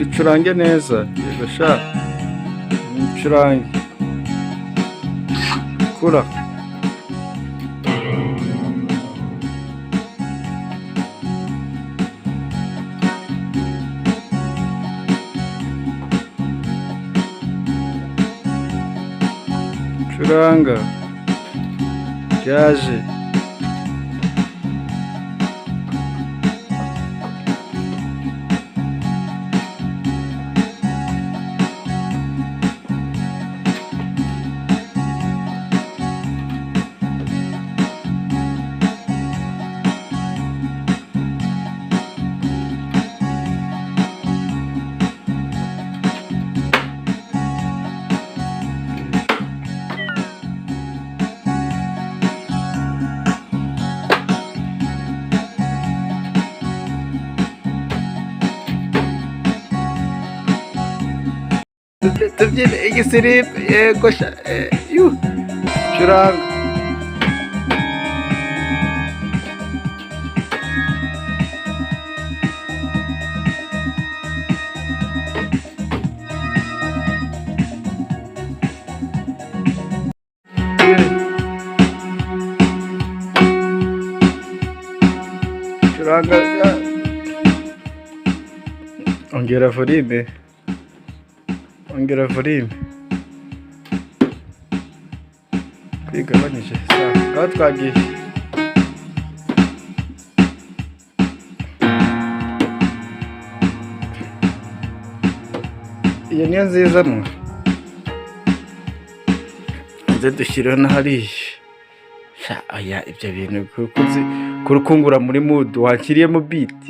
Bicurange neza. Yego sha. Bicurange. Kura. Curanga. Byaje. Tubyine igisiripe. Yego sha. Yu. Curanga. Curanga. Ongera volume. Ongera volume. Kwigabanyije. Sawa. Ngaho twagiye. Iyo niyo nziza mwe. Nze dushyireho na hariya. Sha, oya, ibyo bintu kuko nzi kurukungura muri mood wakiriyemo beat.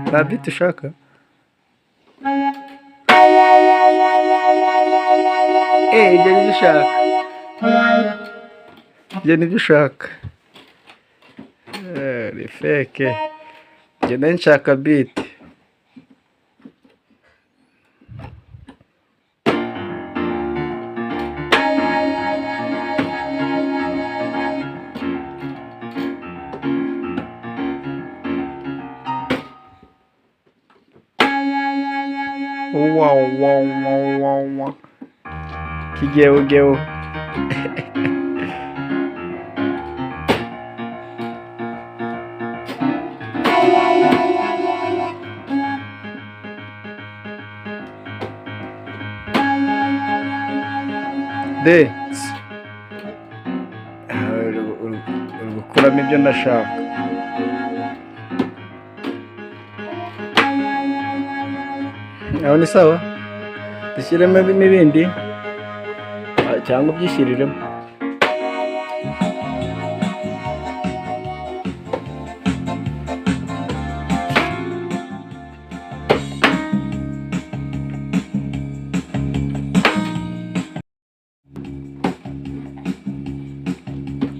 Nta beat ushaka? Ibyo nibyo ushaka. Ibyo nibyo ushaka. Ni fake. Njye nari nshaka beat. Wow, wow, wow, wow, wow. Kigeugeu. Dance. Uri gukuramo ibyo ndashaka. Aho ni sawa? Dushyiremo n'ibindi cyangwa ubyishyiriremo.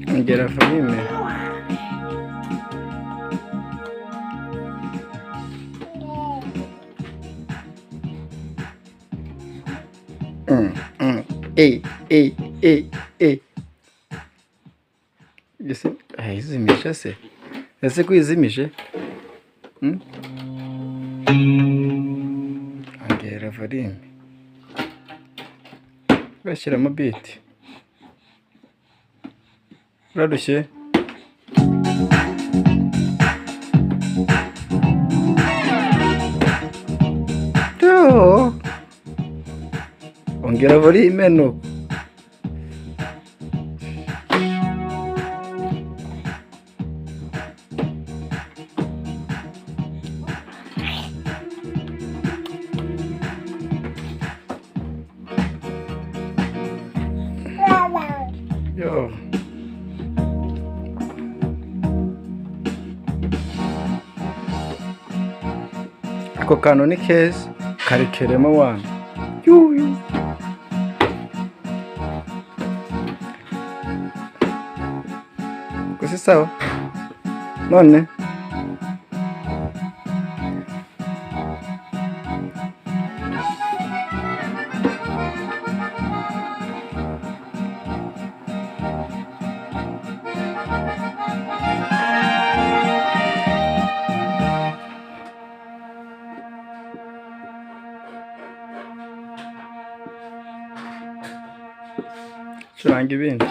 Ongera volume. E, e, e, e. Ese izimije se? Ese ko izimije? Mm? Ongera volume. Ugashyiramo beat. Urarushye? Yo. Ongera volume nuko. Yo. Ako kantu ni keza karekeremo wana. Yuyu. Gusa sawa. None Curanga ibindi.